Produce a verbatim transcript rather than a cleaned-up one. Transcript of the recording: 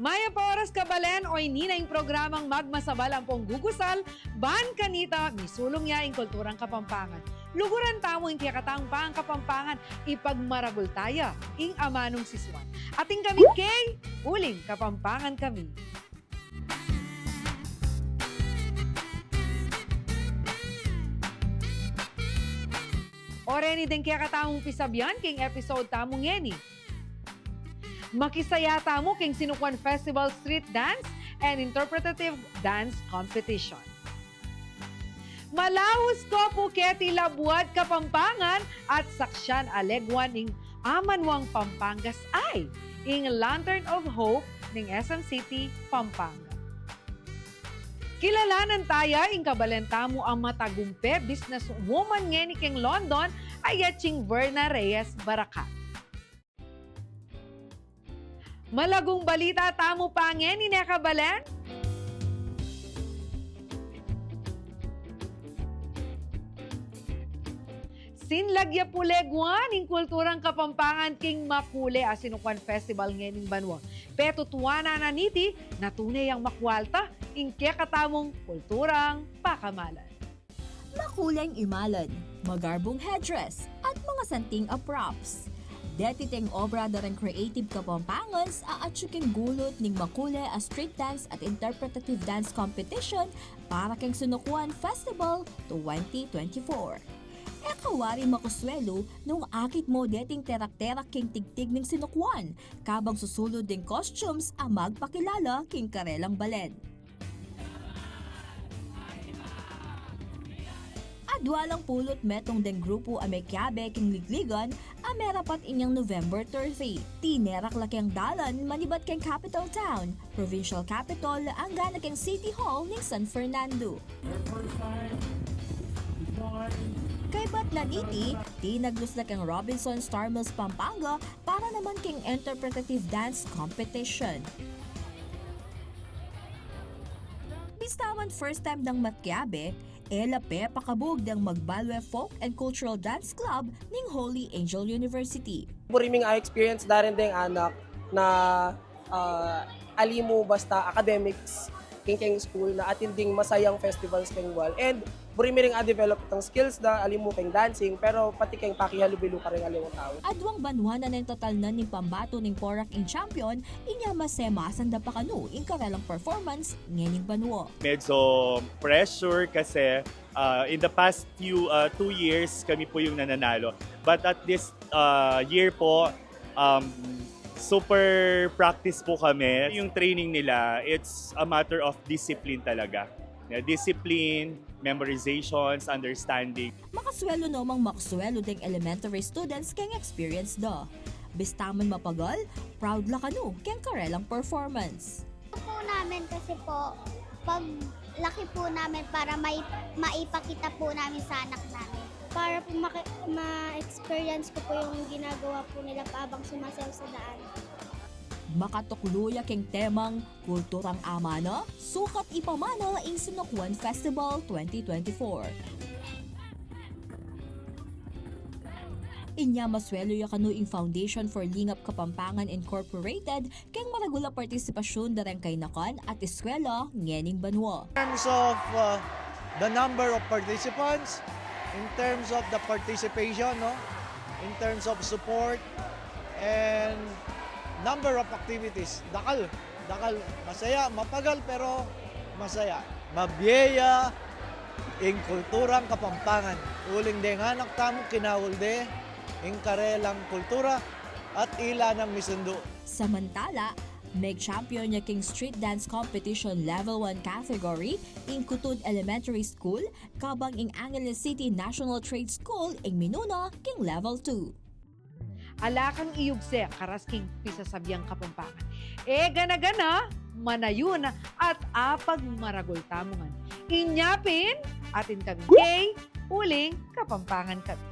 Mayap a oras, kabalen, o ini na ing programang Magmasabal Ampong Gugusal, ban kanita misulung ya ing kulturang Kapampangan. Luguran tamu ing kekatamung pangkapampangan, ipagmaragul taya ing amanung sisuan. Atin kami keng Uling Kapampangan Kami. O reni deng kekatamung pisabian king episode tamu ngeni. Makisaya tamu king Sinukuan Festival Street Dance and Interpretative Dance Competition. Malaus ko pu keti labuad Kapampangan at saksian a leguan ning Amanuang Pampanga's Eye, ing Lantern of Hope ning S M City, Pampanga. Kilalanan taya ing kabalen tamu a matagumpe business woman ngeni keng London, a ya ching Verna Reyes Barakat. Malagung balita tamu pa ngeni, ne kabalen? Sinlag ya pu leguan ing kulturang Kapampangan king makule a Sinukuan Festival ngening banua. Petutuanan na niti na tune yang makwalta ing kekatamung kulturang pakamalan. Makuleng imalan, magarbung headdress, at mga santing a props. Deti deng obra da reng creative Kapampangans a atyu king gulut ning makule a street dance at interpretative dance competition para keng Sinukuan Festival twenty twenty-four. E ka wari makuswelu nung akit mo deting terak-terak king tigtig ning Sinukuan, kabang susulud deng costumes a magpakilala king karelang balen. Adwa lang pulu't metung deng grupu a mekiabe king Ligligan a merapat inyang November thirty. Tinerak la keng dalan manibat keng capital town, provincial capitol, anggana keng City Hall ning San Fernando. Kaybat na niti, tinaglus la keng Robinson Star Mills, Pampanga para naman keng interpretative dance competition. Bista man first time dang matkiabe, e la pepakabug deng Magbalwe Folk and Cultural Dance Club ning Holy Angel University. Buri ming a-experience da rin deng anak na, ah, ali mu basta academics, king, king school na atin ding masayang festivals keng wal. And buri mi ring a-develop itang skills da, ali mu keng dancing, pero pati keng pakihalubilo kareng aliwang tau. Adwang banua na neng tatalnan ning pambatu ning Porac ing champion, inya masemasan da pa kanu ing karelang performance ngening banua. Medyo pressure kasi, ah, in the past few, ah, two years, kami po yung nananalo. But at this, ah, year po, um, super practice po kami. Yung training nila, it's a matter of discipline talaga. Yeah, discipline, memorizations, understanding. Makaswelu no mang makaswelu deng elementary students keng experience da. Bista man mapagal, proud la kanu keng karelang performance. Po namin kasi po, pag laki po namin para may, maipakita po namin sa anak namin. Para po maki-, ma-experience ko po yung ginagawa po nila pa habang sumasayaw sa daan. Makatuklu ya keng temang Kulturang Amana, Sukat Ipamana ing Sinukuan Festival twenty twenty-four. Inya maswelu ya kanu ing Foundation for Lingap Kapampangan Incorporated keng maragul a partisipasyun da reng kainakan at eskwela ngening banua. In terms of, uh, the number of participants, in terms of the participation, no? In terms of support, and number of activities, dakal, dakal, masaya, mapagal, pero masaya. Mabie ya ing kulturang Kapampangan, uling deng anak tamu kinaul de ing karelang kultura at ila nang misundu. Samantala, meg-champion ya king street dance competition level one category ing Kutud Elementary School, kabang ing Angeles City National Trade School ing minuna king level two. Ala kang iyugse karas king pisasabiang Kapampangan. E gana-gana, manayun at apagmaragul tamu ngan. Inya pin, atin kami keng Uling Kapampangan Kami.